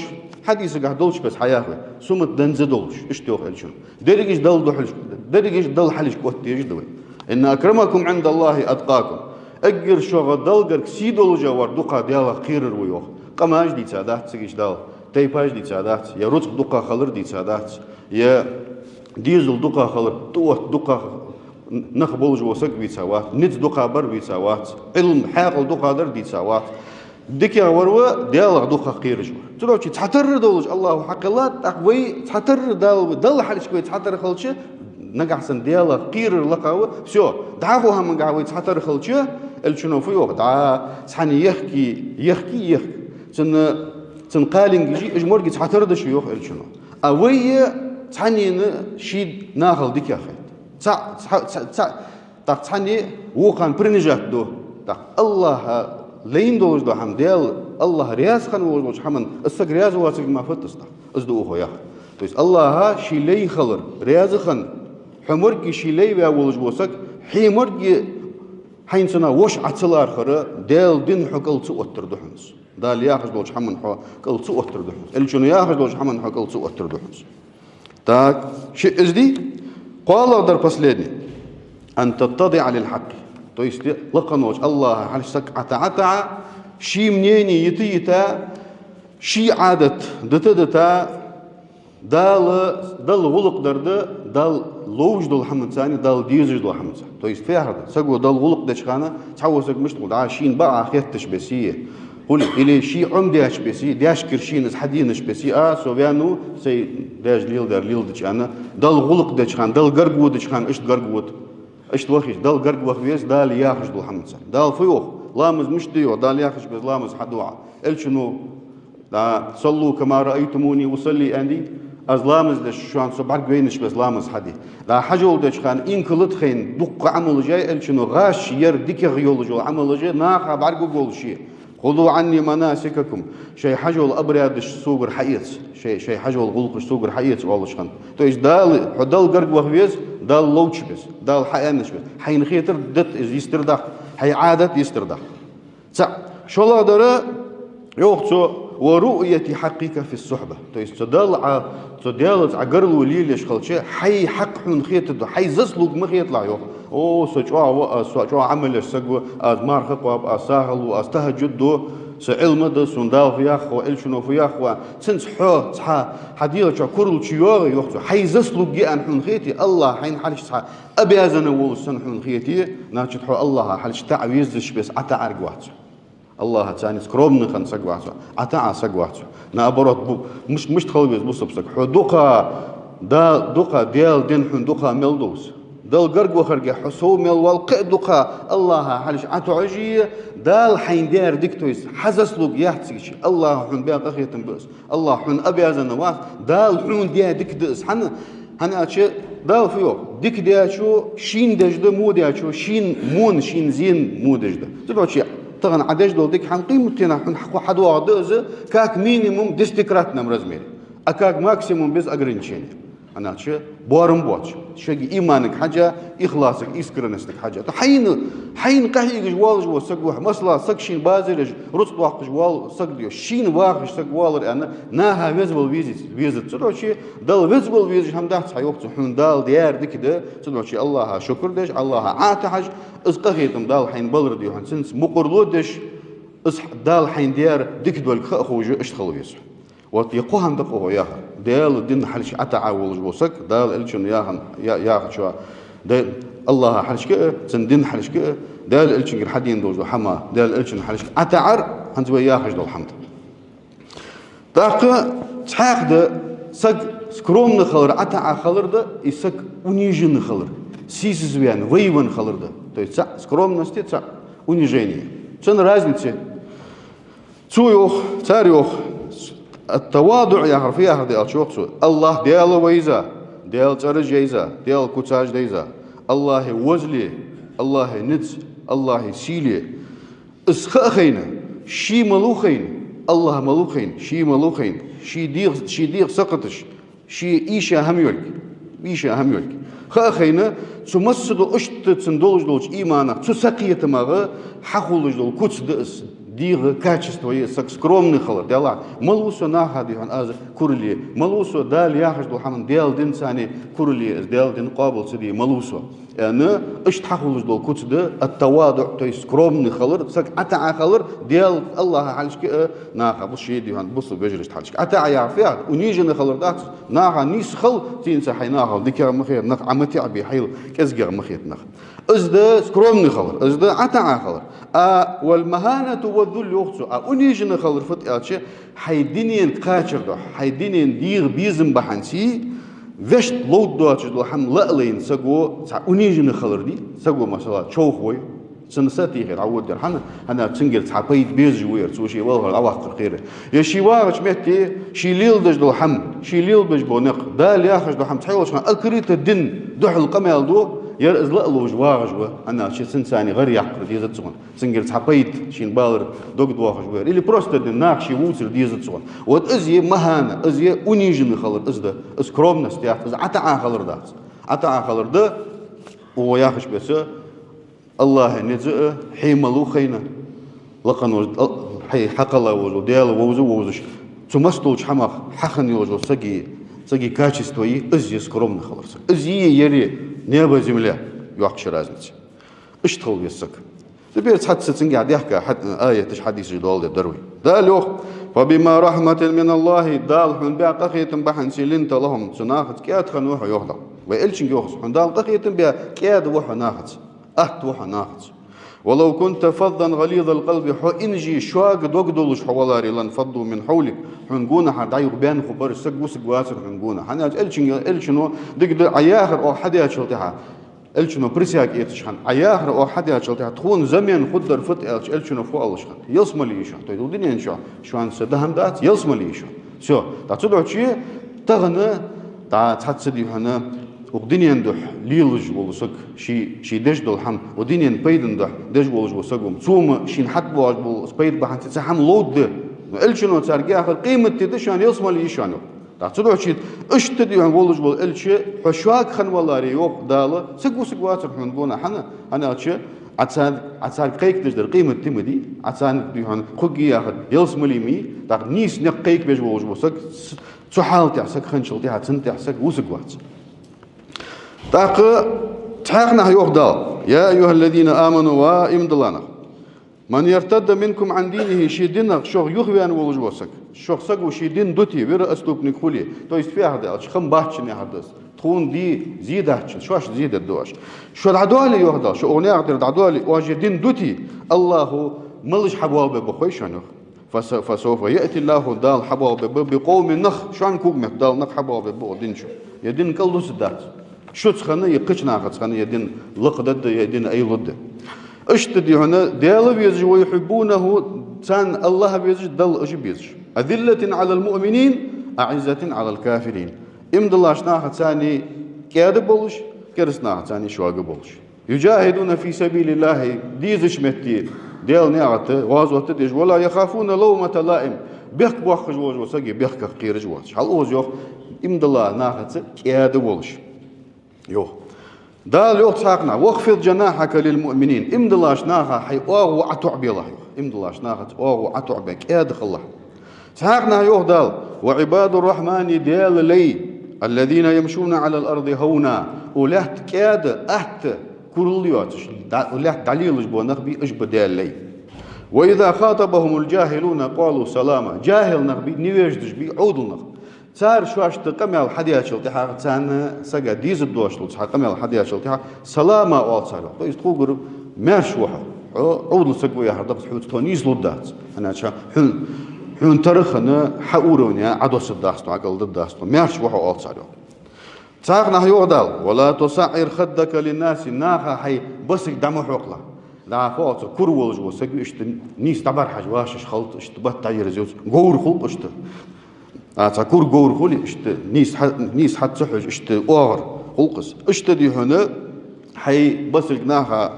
хьадисагахь долча беса хьаяхар вай, сумат данза долаш, иштта йоах Элчано. Дерригаш Далла духьалашка, дерригаш Далла хьалхашка оттаеш да вай. «إن أكرمكم عند الله أتقاكم». Эггара шуга Далла гарга сий долаш вар дукха Даьлах кхерар ва йоах. Къамаш дийца дац цига Дала, тайпаш дийца дац, е рузкъа дукха хилар дийца дац, е дезал дукха хилар, тӀаотта дукха нах болаш вола саг вийца вац, низ дукха бар вийца вац, Ӏилма, хьаькъал дукха дар дийца вац. ДикагӀа вар ва, Даьлах дукха кхераш вар. Цудухьа цхьатарра долаш АллахӀо хьакхеллад, тӀаккха вай цхьатарра Дала, Далла хьалхашка вай цхьатарра хилча, нагахьа санна Даьлах кхерар лакха ва, всё, дӀахо хӀамангахь вай цхьатарра хилча, Элчано фу йоах, дӀа цхьанне ехке, ехке, ехке. Цун, цун кхалингаш, уж моргаш цхьатарра да шо йоах Элчано. А вай цхьаннена ший нахал дикагӀа хет. Цхьа, цхьа, цхьа, цхьа, тӀаккха цхьанне вокханна принижать ду. ТӀаккха АллахӀа лайна долаш дола хӀама, Даьла, АллахӀ раьза хинна волаш волча хӀаман, из саг раьза воацилга ма фаттас тӀаккха. Из да укхо яхар. То есть АллахӀа ший лай хилар раьза хинна, хьо моргге ший лай ваь волаш вола саг, хье моргге хьайна цунах воша Ӏа ца лархӀар, Даьла дин хьо кӀал ца оттар да хьона из. Дала яхаш долча хӀаман хьо кӀал ца оттар да хьона из. Элчано яхаш долча хӀаман хьо кӀал ца оттар да хьона из. Так, шиъ из дий? КхоалагӀдар, последний. «أن تتضع للحق». То есть, лакха волча АллахӀа хьалхашка саг ӀатаӀа, ӀатаӀа, ший мнение йита-йита, ший Ӏадат дита-дита, Дала, Далла гӀулакх дар да, Далла ловш дола хӀаманца, Далла дезаш дола хӀаманца. То есть, фу яхар да, саго Далла гӀулакх деча хана, цхьавола саг мишта хул, дӀа шийна бакъахьа хетташ беси, хуле, или ший Ӏомадаьча беси, даьшкара шийна из хьаденача беси, а, со ваьннав, сай даьша леладаьр леладича аьнна, Далла гӀулакх деча хана, Далла гарга водача хана, иштта гарга вода. Иштта вахийта, Далла гарга ваха веза, Дала яхаш дола хӀаманца. Дала фу йоах, ламаз мишта де йоах, Дала яхача беса ламаз хьаду Ӏа. Элчано дӀа, «صلوا كما رأيتموني أصلي», аьннадий, аз ламаз деш, шоана со бӀаргавайнача беса ламаз хьаде. ДӀа хьажол деча хана инкал да тхона, дуккха Ӏамалаш яьй Элчано, гӀаш ер дикагӀа йолаш йола Ӏамалаш, наха бӀаргагу ше. «خذوا عني مناسككم», шоай хьажол обрядаш согара хьаэца, шоай, шоай хьажол гӀулакхаш согара хьаэца оалаш хиннад. То есть Дала, хьо Далла гарга ваха веза, Дала ловча беса, Дала хьааьннача беса. Хьайна хетар дита из йистар даккха, хьай Ӏадат йистар даккха. ЦаӀ. ШоллагӀдар, йоах цо, «ورؤية حقك في الصحبة». То есть цу Далла Ӏа, цу Даьлаца Ӏа гарло лелаеш хилча, хьай хьакъ хьона хетаргда, хьай заслуга ма хеталахь, йоах. О, со чӀоагӀа ва, со чӀоагӀа Ӏамал еш саг ва, аз марха кхоаб, аз сагӀа лу, аз тахӀаджуд ду, са Ӏилма да, сона Дала фу яхав, Элчано фу яхав, цунца хьо цхьа хьа дегӀа чу курал чу йоагӀа, йоах цо. Хьай заслуга я аьнна хьона хете, АллахӀа хьайна хьалхашка цхьа обязан волаш санна хьона хете, значит, хьо АллахӀа хьалхашка таӀа везаш беса ӀатаӀарг вац. АллахӀаца цхьана скромный хинна саг вац хьо, ӀатаӀа саг вац хьо. Наоборот, бу, миш-, мишта хила веза бусалба саг? Хьо дукха, да, дукха Даьла дин хьона дукха мел довз. Далла гарга вахарга хьо сов мел вал кхы а дукха АллахӀа хьалхашка ӀатаӀаш а, Дала хьайна даьр дика, то есть хьа заслуга яц цига чу. АллахӀа хьона баь къахетам ба из. АллахӀ хьона обязан вац, Дала хьона даь дика да из. ХӀана? ХӀана аьлча, Дала фу йоах: дика даьчо шийна деш да, во даьчо шийна, вона шийна зен во деш да. Цудухьа тахан Ӏа деш дола дика хӀама къематдийнахьа хьона хьа-, хьадоагӀаргда из, как минимум в десятикратном размере, а как максимум без ограничения. ХӀана аьлча, боарам боацаш, шоай иманага хьежжа, ихласага, искренностага хьежжа. Хьайна, хьайна къахьегаш воаллаш вола саг ва хьо, масала, саг шийна базар еш, рузкъа доаккхаш вола саг да, шийна вахаш саг воаллар аьнна, наха веза вала везац, везац. Цудухьа Далла веза вала везаш хӀама дац хьа, йоах цо, хьона Дала даьр дика да. Цудухьа АллахӀа шукр деш, АллахӀа ӀатаӀаш, из къахетам Дала хьайна балар да хьона, цунца мукъарло деш, из Дала хьайна даьр дика долга ха а ховш, иштта хила веза. Вот е кхо хӀама да-кх укхо яхар. Даьла дина хьалхашка ӀатаӀа волаш вола саг, Дала Элчано яхар, я-, яхачоа, да-, АллахӀа хьалхашка а, цун дина хьалхашка а, Даьла Элчангара хьадена долаш дола хӀама, Даьла Элчана хьалхашка ӀатаӀар, хӀанз вай яхаш дола хӀама да. ТӀаккха цхьаькха да саг скромный хилар, ӀатаӀа хилар да, и саг униженный хилар, сийсазваьнна, вайвенна хилар да. То есть цхьаъ скромность, цхьаъ унижение. Цун разница. Цо йоах, цар йоах, ат-таваду яхар фу яхар да аьлча, йоах цо, АллахӀ Даьла вайза, Даьла цӀераш яйза, Даьла куцаш дайза, АллахӀа возал, АллахӀа низ, АллахӀа сийле. Из ха а хайна, ше малув хайна, АллахӀ малув хайна, ше малув хайна, ший дегӀ, ший дегӀ сакхаташ, ший ийша хӀама йолга, ийша хӀама йолга. Ха а хайна, цу массадола иштта цун долаш долча иманах, цу сакхетамах хьахулаш дола куц да из, дегӀа качество я из, саг скромный хилар. Делахь, малув со наха духьа аз курал е, малув со Дала яхаш дола хӀама, Даьла дина цхьана курал е, из Даьла дин къоабал ца де, малув со. Аьнна, иштта хьахулаш дола куц да ат-таваду, то есть скромный хилар, саг ӀатаӀа хилар, Даьла, АллахӀа хьалхашка а, наха, бус-, ший духьа, бусалба вежарашта хьалхашка. АтаӀа яхар фу яхар да? Униженный хилар дац, наха нийса хила, цунца хьай нахал дикагӀа ма хета, нах Ӏа ма таӀабе, хьайл кӀезигагӀа ма хета нах. Из да скромный хилар, из да ӀатаӀа хилар. А вал-магьанату ва ззуллу, йоах цо, а униженный хилар фуд аьлча, хьай дунен кхачар духьа, хьай дунен дегӀа безам бахьанца, вешта ловш доацаш дола хӀама ла а лайна саго цхьа униженный хилар дий, саго, масала, човхавой, цун са тӀехьа дӀавода ер, хӀана, хӀана цунгара цхьа пайда безаш ва ер, цо ше валхара дӀаваккхар кхера. Е ше вагӀача метте, ше леладеш дола хӀама, ше лелабеш бола никъ, Дала яхаш дола хӀама цхьайолча хана открыто дина духьал къамаьл ду, ер из ла а ловш вагӀаш ва, хӀана аьлча цунца гӀар яккхар дезац цунна. Цунгара цхьа пайда шийна балар дог доахаш ва ер. Или просто дина наха ше вувцар дезац цунна. Вот из я магьана, из я униженный хилар, из да, из скромность яц, из ӀатаӀа хилар дац. ӀатаӀа хилар да, укхо яхача беса, АллахӀа низ а, хьо малув хайна, лакха волаш, ал-, хьай хьакъала волаш, Даьла вовза вовзаш, цу массадолча хӀамах хьахинна йолаш вола сага, сага качество я, из я скромный хилар сага. Из я, ер я, небо, земля, йоккха я разница. Иштта хила веза саг. Теперь цхьацца цунгахьа даьхка хьад-, аяташ, хьадисаш доаладергда вай. Дала йоах: «فبما رحمة من الله», Дала хьона баь къахетам бахьанца, «لنت لهم», цу нахаца кӀаьда хинна ва хьо, йоах Дала. Вай Элчанга йоах из: хьона Дала къахетам баь, кӀаьда ва хьо нахаца, атта ва хьо нахаца. «ولو كنت فظا غليظ القلب», хьо инжи, шога дог долаш хьо валаре, «لانفضوا من حولك», хьона гонахьара дӀаюха баьнна хургбар уж, саг вусаргвацар хьона гонахьа. ХӀана аьлча Элчанга, Элчано дика да, Ӏа яхар оаха хьадечул тӀехьагӀа, Элчано присяга эцача хана, Ӏа яхар оаха хьадечул тӀехьагӀа, тхона замена хургдар фуд аьлча, Элчано фу оалаш хиннад: ялсмале я шоана, то есть укх дунен чу шоана са да хӀама дац, ялсмале я шоана. Всё. ТӀаккха цудухьа тахан, тӀа цхьацца дий хьона, укх дунен духьа лелаш вола саг, ший, ший деш дола хӀама, укх дунен пайдан духьа деш волаш вола саг ва-м, цо-м шийна хьатӀабоагӀаш бола пайда бахьанца цхьа хӀама ловргда. Но Элчано царга яхар къематди да шоана, ялсмале я шоана. ТӀаккха цудухьа иштта дий хьона волаш вола Элча, хьо шога хинна валаре, йоах Дала, саг вусаргвацар хьона гонахьа, хӀана, хӀана аьлча, Ӏа цар-, Ӏа царга кхайкадеш дар къематди ма дий, Ӏа царна дий хьона кхувргья яхар ялсмале ма йий, тӀаккха нийса никъ кхайкабеш волаш вола саг, с-, цу хьала тӀа саг хинначул тӀехьагӀа, цун тӀа саг вусаргвац. ТӀаккха цхьаькханахьа йоах Дала: «يا أيها الذين آمنوا», ва иман дилла нах, «من يرتد منكم عن دينه», ший динах шох юхаваьнна волаш вола саг, шох саго ший дин дите, вера отступник хуле, то есть фу яхар да аьлча, хам бац шун яхар да из. Тхона де зе дац шун, шоашта зе дергда оаш. Шо дӀадоале, йоах Дала, шо укх наькъа тӀара дӀадоале, оаш ер дин дите, АллахӀа малаш хьабоалабергба хой шоана, йоах. «فس-, فسوف يأتي الله», Дала хьабоалабергба, «بقوم», нах, шоана когаметта Дала нах хьабоалабергба укх дина чу. Ер дин кӀалдусаргдац. Шуца хинна, е кхыча нахаца хинна ер дин лакхадергда, ер дин айлургда. Иштта дий хьона Даьла везаш, «ويحبونه», царна АллахӀ везаш, Далла уж безаш. «أذلة على المؤمنين أعزة على الكافرين». Иман диллача нахаца царна кӀаьда болаш, кераста нахаца царна шога болаш. «يجاهدون في سبيل الله», дезача метте Даьла наькъа тӀа гӀазот деш, «ولا يخافون لومة لائم», бехк боаккхаш волаш вола саг бехках кхераш воацаш. Хьал оза йоах, иман диллача нахаца кӀаьда волаш. Йоах. Дала йоах цхьаькханахьа: «واخفض جناحك للمؤمنين». Иман диллача наха хьай оагӀув ӀотоӀабелахь, йоах. Иман диллача нахаца оагӀув ӀотоӀабе, кӀаьда хилалахь. Цхьаькханахьа йоах Дала: «وعباد الرحمن», Даьла лай, «الذين يمشون على الأرض هونا», укх лаьтта кӀаьда, атта, курал йоацаш, дӀа-, укх лаьтта дӀалелаш бола нах бий, уж ба Даьла лай. «وإذا خاطبهم الجاهلون قالوا سلاما». ЖахӀил нах бий, невеждаш бий, Ӏовдал нах. Цар шоашта къамаьл хьадаьчул тӀехьагӀа, царна сага дезаш доацаш дола цхьа къамаьл хьадаьчул тӀехьагӀа, «салама» оал цар, йоах. То есть тхогара маьрша ва хьо. Хьо Ӏовдал саг ва яхар да-кх из, хьоца тхона нийслургдац. ХӀана аьлча хьона, хьона тара хинна, хьа уровне Ӏодоссаргдац тхо, ӀокӀалдаргдац тхо. Маьрша ва хьо, оал цар, йоах. Цхьаькханахьа йоах Дала: «ولا تصعر خدك للناس», наха хьай басилг дӀа ма хьокхалахь. ДӀахо оал цар, кура волаш вола саг вий, иштта нийса дӀабӀарахьежа вашаш халт, иштта бат дӀайирза йоц, говр хул-кх иштта. А цхьа кура говр хуле, иштта нийса хьа-, нийса хьа ца хьожаш, иштта оагӀора хул-кх из. Иштта дий хьона хьай басилг наха,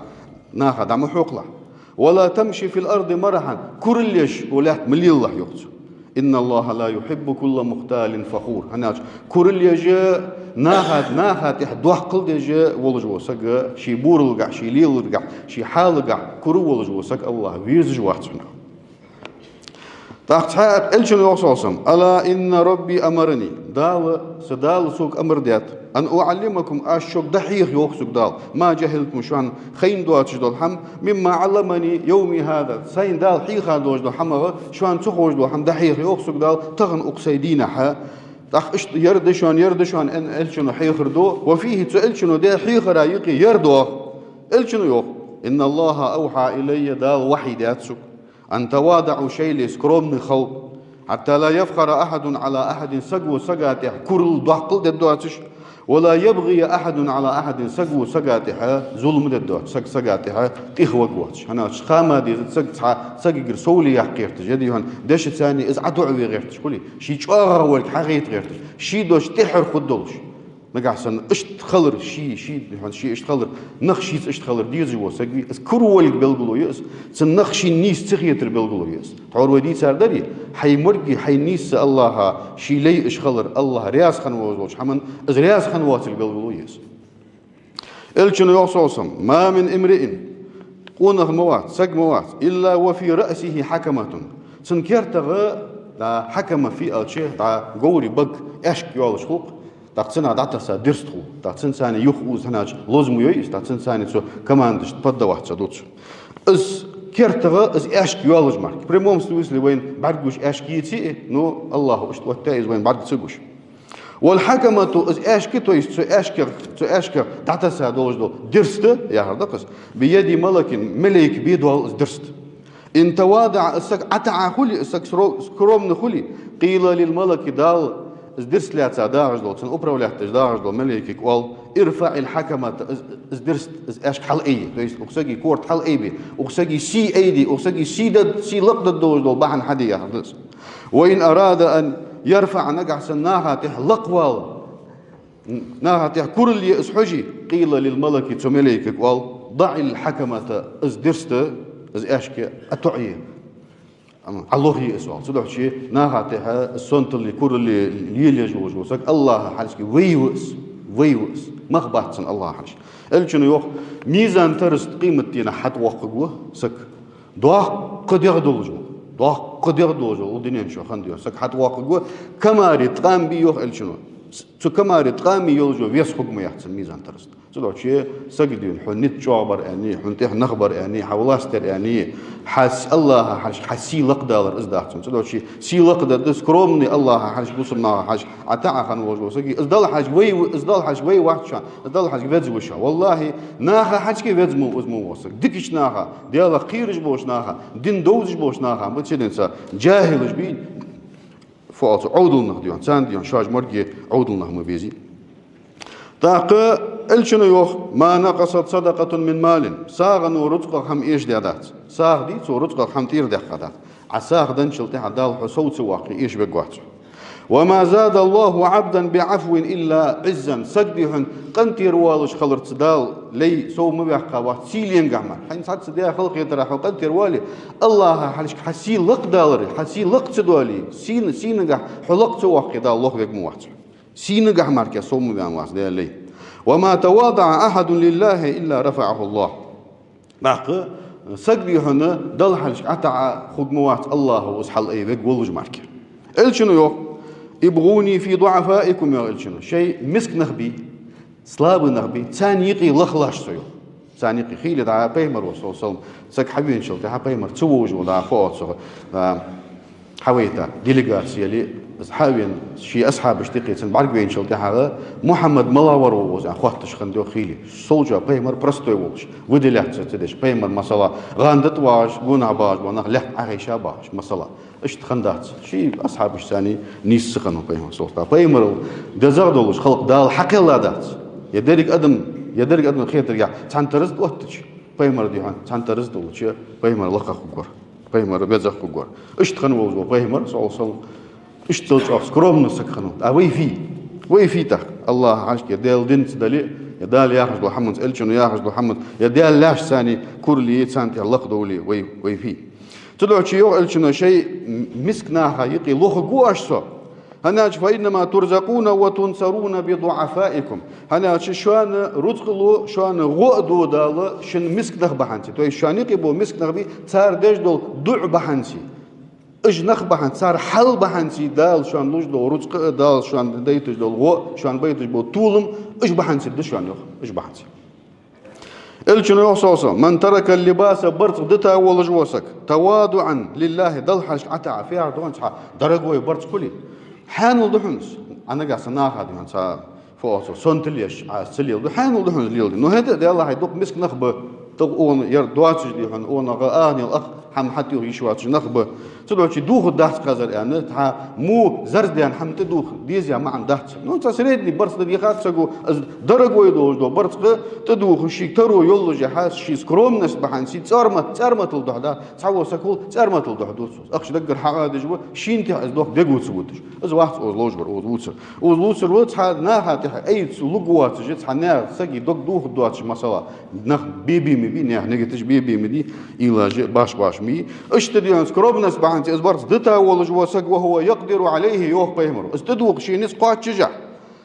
наха дӀа ма хьокхалахь. «ولا تمش في الأرض مرحا», курал еш укх лаьтта ма лелалахь, йоах цо. «إن الله لا يحب كل مختال فخور». ХӀана аьлча курал еш, наха, наха тӀехьа доккхал деш волаш вола саг, ший буралгахь, ший леларгахь, ший хьалагахь кура волаш вола саг АллахӀ везаш вац хьона. ТӀаккха цхьаькха Элчано йоах, صلى الله عليه وسلم: «ألا إن ربي أمرني». Дала, са Дала сога амар даьд: «أن أعلمكم», аз шуга дӀахьеха, йоах сога Дала, «ما جهلتم», шоана хайна доацаш дола хӀама, «مما علمني يومي هذا», сайна Дала хьийха долаш долча хӀамах шоана ца ховш дола хӀама дӀахьеха, йоах сога Дала, тахан укх сай дийнахьа. ТӀаккха иштта ер да шоана, ер да шоана, аьнна, Элчано хьехар ду. Ва фийхӀи, цу Элчано даь хьехара юкъе ер да, йоах. Элчано йоах: «إن الله أوحى إلي», Дала вахьи даьд сога, «أن تواضعوا», шоайла скромный хила, «حتى لا يفخر أحد على أحد», саго сага тӀехьа курал, доккхал дергда доацаш, «ولا يبغي أحد على أحد», саго сага тӀехьа зулам дергда доацаш, саг сага тӀехьа тӀехваргвоацаш. ХӀана аьлча хӀама деза саг цхьа сагагара совле яккха гӀерташ, е дий хьона дешаца цхьана из ӀотоӀаве гӀерташ хуле, ший чӀоагӀагӀа волга хьагӀайта гӀерташ, ший дош тӀеххьара хургдолаш. Нагахьа санна иштта хилар, ший, ший, дий хьона, ший иштта хилар, нах шийца иштта хилар дезаш вола саг вий, из кура волга белгало я из, цун нах шийна нийса ца хетар белгало я из. Тхьовра вай дийцар дарий, хьай моргий, хьай нийсса АллахӀа ший лай уж хилар, АллахӀ раьза хинна волаш волча хӀаман из раьза хинна воацилга белгало я из. Элчано йоах, صلى الله عليه وسلم: «ما من امرئ», къонах ма вац, саг ма вац, «إلا وفي رأسه حكمة», цун кертагӀа, да, хьакама фу я аьлча, да, говра бага, аьшк йоалаш хул-кх, тӀаккха цунах дӀатесса дирст хул, тӀаккха цунца цхьана юхаоза, хӀана аьлча лоза ма йой из, тӀаккха цунца цхьана цу командашта поддаваться ца ду цо. Из кертагӀа, из аьшк йоалаш мара. В прямом смысле вайна бӀаргагуш аьшк йиций, но АллахӀа иштта оттадаьд из вайна бӀарга ца гуш. «والحكمة», из аьшк, то есть цу аьшках, цу аьшках дӀатесса долаш дола дирст, яхар да-кх из, «بيد ملك», малайка бе доал из дирст. «إن تواضع», из саг ӀотаӀа хуле, из саг сро-, скромный хуле, «قيل للملك», Дала из дирст лаьца дагӀаш дола, цунна управлять деш дагӀаш дола малайкага оал: «ارفع الحكمة», из, из дирст, из аьшк хьалъайе, то есть укх сага корта хьалъайбе, укх сага сий айде, укх сага сий дад-, сий лакхадергдолаш дола бахьан хьаде, яхар да из. «وإن أراد أن يرفع», нагахьа санна наха тӀехьа лакхвала, наха тӀехьа курал е из хьоже, «قيل للملك», цу малайкага оал: «ضع الحكمة», из дирст, из аьшк ӀотоӀае, ам, Ӏолохъе из, оал. Цудухьа наха тӀехьа сонтале, курале лелаеш волаш вола саг АллахӀа хьалхашка вай ва из, вай ва из. Мах бац цунна АллахӀа хьалхашка. Элчано йоах, мизан тараза къематдийнахьа хьатӀавоаккхаргва саг. Доккха дегӀ долаш вола, доккха дегӀ долаш вола, укх дунен чу хинна дола саг хьатӀавоаккхаргва, камаьри ткъам бий, йоах Элчано. Цу камаьри ткъам йолаш йола вес хургма яц цунна мизан тараза тӀа. Цудухьа сага дийна, хьо низ чӀоагӀа бар аьнна, хьона тӀехьа нах бар аьнна, хьа власть яр аьнна, хьа с-, АллахӀа хьалхашка хьа сий лакхдалар из дац цунна. Цудухьа сий лакхдаьр да скромный, АллахӀа хьалхашка, бусалба наха хьалхашка ӀотаӀа хинна волаш вола саг. Из Далла хьалхашка вай, из Далла хьалхашка вай вац шоана, из Далла хьалхашка веза ва шоана. ВаллахӀи, наха хьалхашка веза ма ва из, ма ва саг. Дикача наха, Даьлах кхераш болча наха, дин довзаш болча наха, бациденца джахӀилаш бий, фу оал цох, Ӏовдал нах дий хьона, царна дий хьона шоаш моргӀе Ӏовдал нах ма безий. ТӀаккха Элчано йоах: «ما نقصت صدقة من مال». СагӀано рузкъах хӀама эшадаь дац. СагӀа дий, цо рузкъах хӀама тӀера даьккха дац. Ӏа сагӀа денначул тӀехьагӀа Дала хьо сов ца воаккхе, эшавергвац хьо. «وما زاد الله عبدا بعفو إلا عزا». Саг дий хьона къинтӀера воалаш хиларца Дала лай сов ма ваьккхавац, сийленгахьа мара. Хьайна цхьацца даь халахетарах хьо къинтӀера вале, АллахӀа хьалхашка хьа сий лакхдаларе, хьа сий лакха ца доале, сийна-, сийнагахьа хьо лакха ца воаккхе, Дала лохвергма вац хьо. Сийнагахьа мара сов ма ваьннавац Даьла лай. «وما تواضع أحد لله إلا رفعه الله». ТӀаккха саг дий хьона Далла хьалхашка ӀотаӀа хургма вац АллахӀа, из хьалайвергволаш мара. Элчано йоах: «ابغوني في ضعفائكم», йоах Элчано. Шоай миска нах бий, слабый нах бий, царна юкъе лахлаш со, йоах. Царна юкъе хиле, дӀа Пайхамар ва, саллаллахӀу Ӏалайхи ва саллам, саг хьавеначул тӀехьагӀа Пайхамар ца вовзаш вола, дӀа фу оал цох, а, хьавайта делегаци яле, из хьавена, ший асхьабашта юкъе цун бӀаргавайначул тӀехьагӀа, Мухьаммад малагӀвар ва из, аьнна, хоатташ хиннад йоах хиле. Сов чу Пайхамар простой волаш, выделяться ца деш, Пайхамар, масала, гӀанда тӀа вагӀаш, гонахьа багӀаш бола нах лаьтта Ӏохайша багӀаш, масала. Иштта хиннадац. Ший асхьабашца цхьана нийса ца хиннав Пайхамар, саллаллахӀу Ӏалайхи ва саллам. Пайхамарал дезагӀа долаш халкъ Дала хьакхелла дац. Е деррига адам, е деррига адам хетаргахьа цхьан тараза тӀа оттача, Пайхамар дий хьона, цхьан тараза тӀа оттача, Пайхамар лакхагӀа хургвар. Пайхамар безагӀа хургвар. Иштта хинна волаш вола Пайхамар, саллаллахӀу Ӏалайхи ва саллам, иштта чӀоагӀа скромный саг хиннав. А вай фий? Вай фий тӀаккха? АллахӀа хьалхашка е Даьла динца дале, е Дала яхаш дола хӀаманца, Элчано яхаш дола хӀаманца, е Даьла лаьшца цхьана курале, царна тӀехьа лакхдовле вай, вай фий? Цудухьа йоах Элчано: «Шоай миска наха юкъе лохаргва оаш со». ХӀана аьлча: «فإنما ترزقون وتنصرون بضعفائكم». ХӀана аьлча шоана рузкъа лу, шоана гӀо а ду Дала шун миска нах бахьанца. То есть шоана юкъе бола миска нах бий, цар деш дола дуӀа бахьанца. Уж нах бахьанца, цар хьал бахьанца Дала шоана луш дола рузкъа а, Дала шоана дайташ дола гӀо, шоана байташ бола толам, уж бахьанца да шоана, йоах, уж бахьанца. Элчано йоах, саллаллахӀу Ӏалайхи ва саллам: «من ترك اللباس», барзкъа дита волаш вола саг, «تواضعا لله», Далла хьалхашка ӀотаӀа, фу яхар да хьона, цхьа дорогой барзкъа хуле, хьанал да хьона из? Ӏа нагахьа санна наха дий хьона цхьа, фу оал цох, сонтал еш Ӏа из ца леладу, хьанал да хьона из леладе? Ну, хӀаьта а, Даьллахьа, дукха миска нах ба, тӀаккха укхун яр доацаш дий хьона, укхунах а агӀнел ах хӀама хьатӀаювха йиш йоацаш нах ба. Цудухьа духаргдац-кх аз ер аьнна, цхьа во зарзадаьнна хӀама тӀадувха деза яха маӀан дац. Ну, цхьа средний барзкъа да дийхад саго, из дорогой долаш дола барзкъа тӀадувха шийга таро йоллашехьа, ший скромность бахьанца, цӀарма-, цӀарматал духьа да, цхьавола саг хул, цӀарматал духьа ду цо из. Ахча даггара хьакъадеш ва, шийна тӀехьа из дохк дегӀаца вуташ. Из вац укхаза ловш вар, укхаза вувцар. Укхаза вувцар ва цхьа наха тӀехьа айца лургвоацаш, цхьа наьха сага дог дувхаргдоацаш, масала, нах бе-бе ма бий, наьха нигаташ бе-бе ма дий, уйлаш баш-баш ма йий. Иштта дий хьона скромность бахьанца из барзкъа дита волаш вола саг, «وهو يقدر عليه», йоах Пайхамаро. Из тӀадувха ший низ кхоачашехь,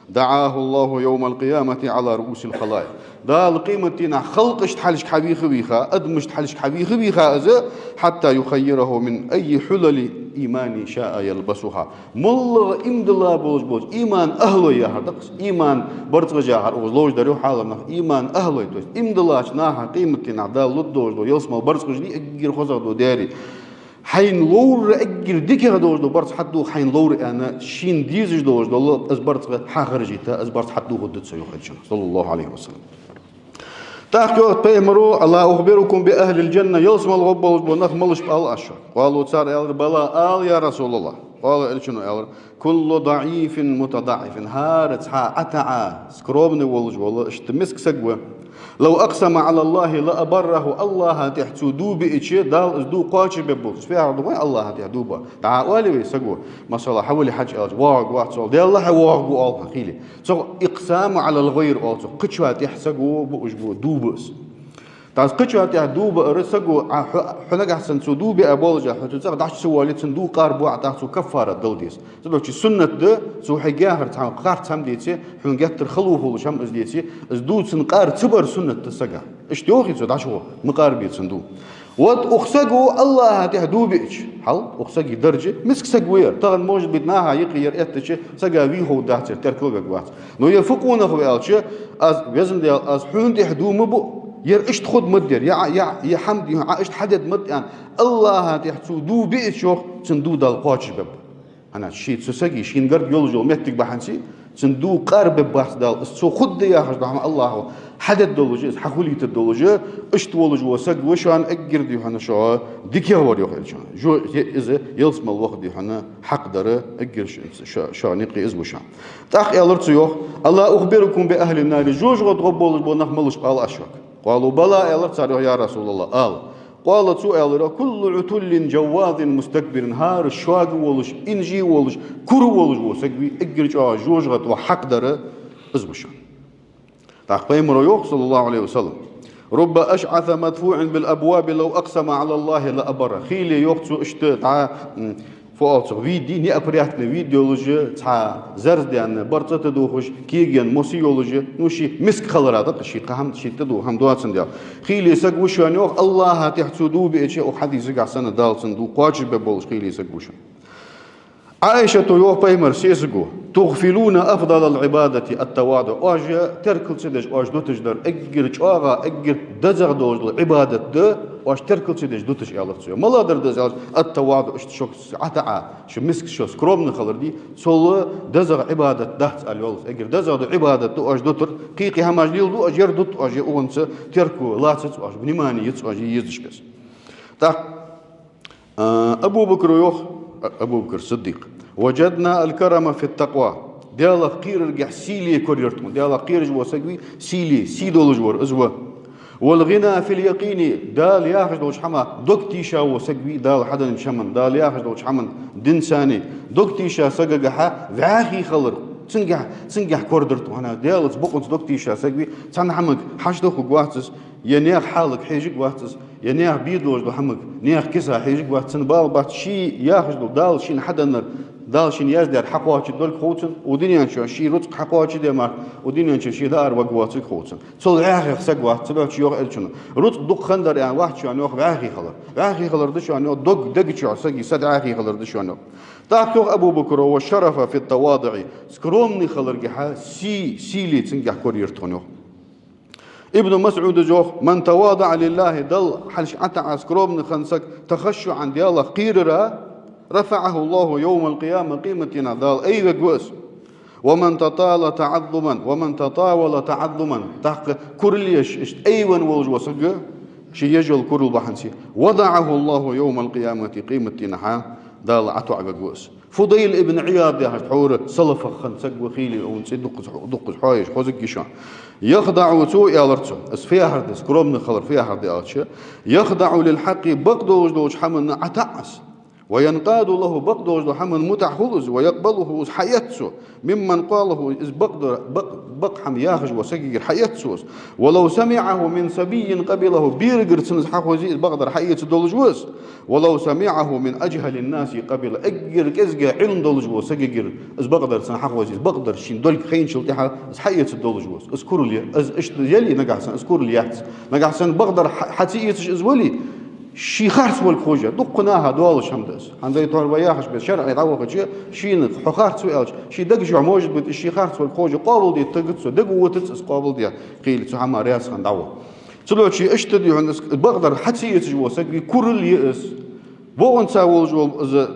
«دعاه الله يوم القيامة على رؤوس الخلائق». Дала къематдийнахьа халкъашта хьалхашка хьавийха-вийха, адамашта хьалхашка хьавийха-вийха из, «حتى يخيره من أي حلل الإيمان شاء يلبسها». МоллагӀа иман дилла болаш болча иман ахӀлой яхар да-кх из. Иман барзкъаш яхар укхаза ловш дар, йоах, хьалхарча наха. Иман ахӀлой, то есть иман диллача наха къематдийнахьа Дала лургдолаш дола ялсмала барзкъаш дий, эггара хозагӀа дола дерий. Хьайна ловра эггара дикагӀа долаш дола барзкъа хьатӀадувха хьайна ловра аьнна, шийна дезаш долаш дола из барзкъа хьахаржийта, из барзкъа хьатӀадувхаргда цо, йоах Элчано, صلى الله عليه وسلم. ТӀаккха йоах Пайхамаро: «ألا أخبركم بأهل الجنة», ялсмала гӀоргболаш бола нах малаш ба ала аз шоана? «قالوا», цар аьлар: «بلى», ала, «يا رسول الله». «قال», Элчано аьлар: «كل ضعيف متضعف». ХӀара цхьа ӀотаӀа, скромный волаш вола, иштта миска саг ва. «لو أقسم على الله لأبره», АллахӀа тӀехьа цо дув биача, Дала из дув кхоачашбергболаш. Фу яхар да хьона АллахӀа тӀехьа дув бе? ДӀаоалий вай саго, масала, хьавале хьажа аьлча, воагӀаргвац оал, Даьллахьа воагӀаргва оал хьона, хиле. Цох «إقسام على الغير» оал цох, кхычоа тӀехьа саго, буаш бу, дув бу из. ТӀаккха кхычоа тӀехьа дув баар саго, а, хьо, хьо нагахьа санна цо дув биа болаш, хьо цу цӀагӀа дӀачу ца воале, цун дув къар бу, а, тӀаккха цо каффарат дала деза. Цудухьа суннат да, цо хьайга яхар цхьа харц хӀама деце, хьона геттара хало хулаш хӀама из деце, из дув цун къар ца бар суннат да сага. Иштта йоахий цо, дӀачу во, ма къарбе цун дув. Вот укх саго АллахӀа тӀехьа дув биача, хьал, укх сага даржа, миска саг ва ер. Тахан, может быть, наха юкъе ер эттача, сага вий ховргдац ер, теркал вергвац. Но ер фу къонах ва аьлча, аз, Везан Даьла, аз хьона тӀехьа дув ма буу, ер иштта хургда ма дий ер, е, е, е хӀама дий хьона, Ӏа иштта хьадергда ма дий аьнна, АллахӀа тӀехьа цо дув биача, йоах, цун дув Дала кхоачашбергба. ХӀана аьлча ший цу сага шийна гарга йолаш йола моттиг бахьанца, цун дув къарбергбац Дала, из цо хургда яхаш дола хӀама АллахӀа хьадергдолаш, из хьахулийтаргдолаш, иштта волаш вола саг ва шоана эггара дий хьона шо дикагӀвар, йоах Элчано. Жо-, е-, из ялсмала ваха дий хьона хьакъ дар эггара ш-, шо-, шоана юкъе из ва шоана. ТӀаккха аьлар цо, йоах: «ألا أخبركم بأهل النار», жожагӀате гӀоргболаш бола нах малаш ба аьлар аз шуга. «قالوا بلى», аьлар цар, йоах, «يا رسول الله», ала. «قال», цо аьлар: «كل عتل جواظ مستكبر», хӀара шога волаш, инжи волаш, кура волаш вола саг вий, эггара чӀоагӀа жожагӀате ваха хьакъ дар из ва шоана. ТӀаккха Пайхамаро йоах, صلى الله عليه وسلم: «رب أشعث مدفوع بالأبواب لو أقسم على الله لأبره». Хийла, йоах цо, иштта дӀа, м, фу оал цох, вид, неопрятный вид йолаш, цхьа зарзадаьнна барзкъа тӀадувхаш, кегенна мос йолаш, ну, ший миска хилар да-кх, ший кхы хӀама, ший тӀадувха хӀама доацандаь. Хийла саг ва шоана, йоах, АллахӀа тӀехьа цо дув биача, укх хьадисагахьа санна, Дала цун дув кхоачашбергболаш хийла саг ва шоана. Ӏайшата, йоах Пайхамара сесаго: «تغفلون أفضل العبادة التواضع». Оаш теркал ца деш, оаш дуташ дар эггара чӀоагӀа, эггара дезагӀа долаш дола Ӏибадат да, оаш теркал ца деш дуташ, аьлар цо. МалагӀа дар да из аьлча, التواضع, иштта шуга ӀатаӀа, шо миска, шо скромный хилар дий, цул дезагӀа Ӏибадат дац аьлар цо. Эггара дезагӀа дола Ӏибадат да оаш дутар, кхы-кхы хӀамаш леладу оаш, ер дут оаш, ер укхунца терко лацац оаш, внимание яц оаш езаш беза. ТӀаккха А, Абу Бакра йоах, а, Абу Бакр Сиддикъа: «وجدنا الكرم في التقوى». Даьлах кхераргахьа сийле корайир тхона. Даьлах кхераш вола саг вий, сийле, сий долаш вар из ва. «والغنى في اليقين», Дала яхаш долча хӀамах дог тийша вола саг вий, Дала хьаденнача хӀаман, Дала яхаш долча хӀаман динца дог тийша сагагахьа вӀаьхий хилар, цунгахьа, цунгахьа корайир тхона. Даьлаца, бокъонца дог тийша саг вий, цхьан хӀамага хьашт хургвац из, е наьха хьалага хьежаргвац из, е наьха бе долаш дола хӀамага, наьха киса хьежаргвац, цун бала бац, ше яхаш дола, Дала шийна хьаденнар, Дала шийна яздаьр хьакхоачаргдолга хов цунна, укх дунен чу ший рузкъа хьакхоачаргда мара, укх дунен чу ше даар варгвоацилга хов цунна. Цул вӀаьхий саг вац, цудухьа йоах Элчано. Рузкъа дукха хиннадар аьнна вац шоана, йоах, вӀаьхий хилар. ВӀаьхий хилар да шоана, йоах, дог дега чу сага са дӀаьхий хилар да шоана, йоах. ТӀаккха йоах Абу Бакра: «والشرف في التواضع». Скромный хиларгахьа сий, сийле цунгахьа корайир тхона, йоах. Ибн МасӀуда йоах: «من تواضع لله», Далла хьалхашка ӀатаӀа, скромный хинна саг, «تخشعا», Даьлах кхерара, «رفعه الله يوم القيامة», къематдийнахьа Дала айвергва из. «ومن تطاول تعظما، ومن تطاول تعظما», тӀаккха курал еш, иштта айвенна волаш вола саг, ше еш йола курал бахьанца, «وضعه الله يوم القيامة», къематдийнахьа Дала ӀотоӀавергва из. Фудайл ибн Ӏияд яхаш тхьовра салафах хинна саг ва, хийла, цун цӀи дукхаза, дукхаза хьоаеш хозагӀа я шоана. «يخدع», цо аьлар цо, из фу яхар да, скромный хилар фу яхар да аьлча, «يخدع للحق», бакъдолаш долча хӀаманна ӀотаӀа из. «وينقاد له», бакъдолаш долча хӀаманна мутӀахьа хул из, «ويقبله», из хьаэц цо, «ممن قاله», из бакъдар, бакъ-, бакъ хӀама яхаш вола сагагара хьаэц цо из. «ولو سمعه من صبي قبله», берагара цунна из хьахозе, из бакъдар хьаэцаргдолаш ва из. «ولو سمعه من أجهل الناس قبله», эггара кӀезига Ӏилма долаш вола сагагара из бакъдар цунна хьахозе, из бакъдар шийна долга хайначул тӀехьагӀа из хьаэцаргдолаш ва из. Из курал я, из иштта яле нагахьа санна, из курал яц. Нагахьа санна бакъдар хьа-, хьа ца эцаш из вале, ше харц волга ховш, дукха наха доалаш хӀама да из. ХӀанз вай тохар вай яхаш беза, шарӀе дӀавахача, шийна хьо харц ва аьлча, ший дега чу, может быть, из ше харц волга ховш, къоабалде тигац цо, дега вотац из къоабалде, хийла цу хӀамах раьза хинна дӀаваха. Цудухьа иштта да хьона из, бакъдар хьа ца эцаш вола саг вий, курал я из. Бокъонца волаш вола из,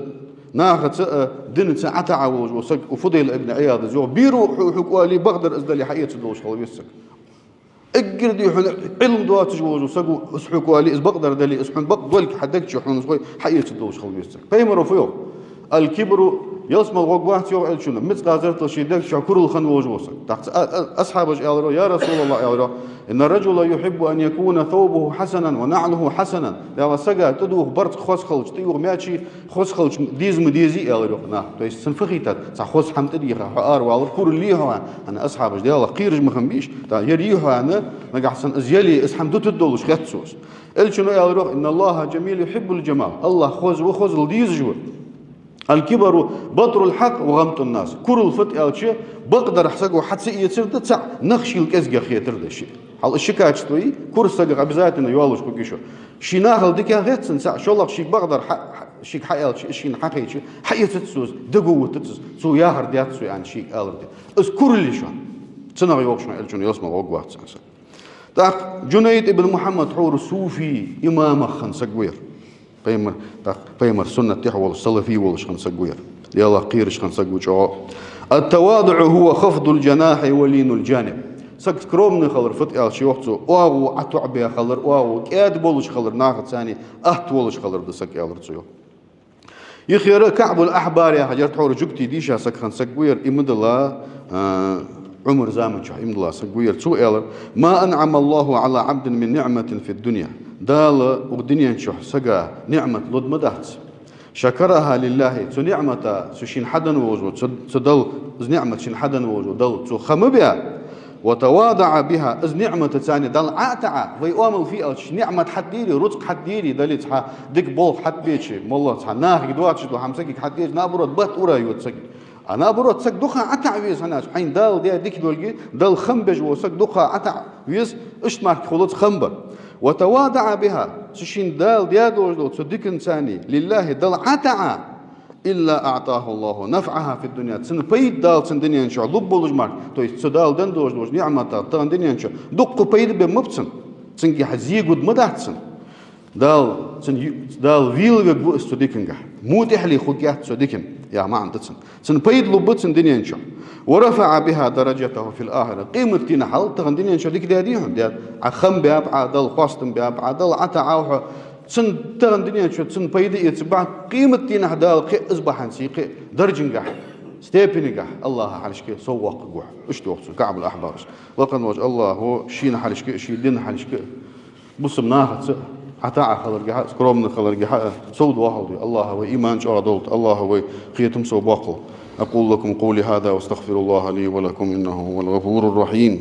нахаца а, динца а ӀотаӀа волаш вола саг, Фудайл ибн Ӏияда йоах, беро хьо-, хьога оале, бакъдар из дале, хьаэцаргдолаш хила веза саг. Эггара дий хьона Ӏилма доацаш волаш вола саг ва, из хьога оале, из бакъдар дале, из хьона бакъ долга хьа дега чу хьона из хой, хьаэцаргдолаш хила веза саг. Пайхамаро фу йоах? «الكبر Ялсмала гӀоргвац, йоах Элчано, мицкъал зарратал ший дег чу курал хинна волаш вола саг. ТӀаккха ца-, а-, а-, асхьабаша аьлар: «يا رسول الله, — аьлар, — إن الرجل يحب أن يكون ثوبه حسنا ونعله حسنا». Даьла, сага тӀадувха барзкъа хоза хилча, тӀаювха маьчи хоза хилча деза ма дезий, аьлар йоах наха. То есть цунна фу хийтад, цхьа хоза хӀама тӀадийха, хьо аравалар курал лий хьо, аьнна, асхьабаша, Даьлах кхераш ма хиннабий уж, тӀаккха ер йий хьо, аьнна, нагахьа санна из яле, из хӀама дутаргдолаш хет цо из. Элчано аьлар йоах: «إن الله جميل يحب الجمال». АллахӀ хоза ва, хозал дезаш ва. «الكبر بطر الحق وغمط الناس». Курал фуд аьлча, бакъдар саго хьа ца эцар да, цаӀ нах шийла кӀезигагӀа хетар да ший. Хьал из ши качество йий, кура сагах обязательно йолаш хургья шо. Ший нахал дикагӀа хет цунна, цаӀ, шоллагӀа шийга бакъдар хьа-, хьа-, шийга хьаалча, из шийна хьахайча, хьаэцац цо из, дага вутац из, цо яхар дац цо, аьнна, шийга алар да. Из курал я шоана. Цунах йоах шоана Элчано, ялсмала гӀоргвац цхьа саг. ТӀаккха Джунайд ибн Мухьаммад тхьовра суфи, имамах хинна саг ва ер. Пайхамар, тӀаккха пайхамара суннат тӀехь волаш, салафи волаш хинна саг ва ер. Даьлах кхераш хинна саг ва чӀоагӀа. «التواضع هو خفض الجناح ولين الجانب». Саг скромный хилар фуд аьлча, йоах цо, оагӀув ӀотоӀабаь хилар, оагӀув кӀаьда болаш хилар, нахаца цхьана атта волаш хилар да саг, аьлар цо, йоах. Юхера КаӀбул-Ахьбар яха, ер тхьовра жугтий дийша саг хинна саг ва ер, иман дилла, а, Ӏумара заман чухь иман дилла саг ва ер. Цо аьлар: «ما أنعم الله على عبد من نعمة في الدنيا». Дала укх дунен чухь сага ниӀмат лургда ма дац. «شكرها لله», цу ниӀмата, цу шийна хьаденна волаш вола, цу, цу Далла, из ниӀмат шийна хьаденна волаш вола Далла цо ха ма баь, «وتواضع بها», из ниӀматаца цхьана Далла Ӏо а таӀа, вай оамал фу я аьлча, ниӀмат хьатӀадийрий, рузкъа хьатӀадийрий, дале цхьа дика болх хьатӀабеча, моллагӀа цхьа нахага доацаш дола хӀама сагага хьатӀадеча, наоборот, бат ура йоаца саг. А наоборот, саг дукха Ӏо а таӀа веза, хӀана аьлча Ӏайна Дала даь дика долга, Далла хам беш вола саг дукха Ӏо а таӀа веза, иштта мара хулац хам бар. «وتواضع بها», цу шийна Дала даь долаш дола цу диканца цхьана, «لله», Далла Ӏо а таӀа, «إلا أعطاه الله نفعها في الدنيا». Цунна пайда Дала цунна дунен чу лургболаш мара, то есть цу Дала денна долаш долча ниӀмата тахан дунен чу дукха пайда бергба цунна. Цунгахьа зе гургда ма дац цунна. Дала, цунна ю-, Дала велавергва из цу дикангахьа. МутӀахьале хургьяц цу дикан, яха маӀан да цун. Цунна пайда лургба цунна дунен чу. «ورفع بها درجته في الآخرة». Къематдийнахьа тахан дунен чу дика даьдий хьона, даьд. Ӏа хам баьб Ӏа, Далла хоастам баьб Ӏа, Далла Ӏо а таӀав хьо. Цунна тахан дунен чу цунна пайда эцаргба, къематдийнахьа Дала кхы а из бахьанца кхы а даржангахьа, степенегахьа АллахӀа хьалхашка совваккхаргва хьо. Иштта йоах цо, КаӀбул-Ахьбара. Лакха волча АллахӀа шийна хьалхашка а, ший дина хьалхашка а, бусалба нахаца а ӀотаӀа хиларгахьа а, скромный хиларгахьа а совдоахалда вай. АллахӀа вай иман чӀоагӀа долда, АллахӀа вай кхетам совбоаккхалба. أقول لكم قولي هذا وأستغفر الله لي ولكم إنه هو الغفور الرحيم.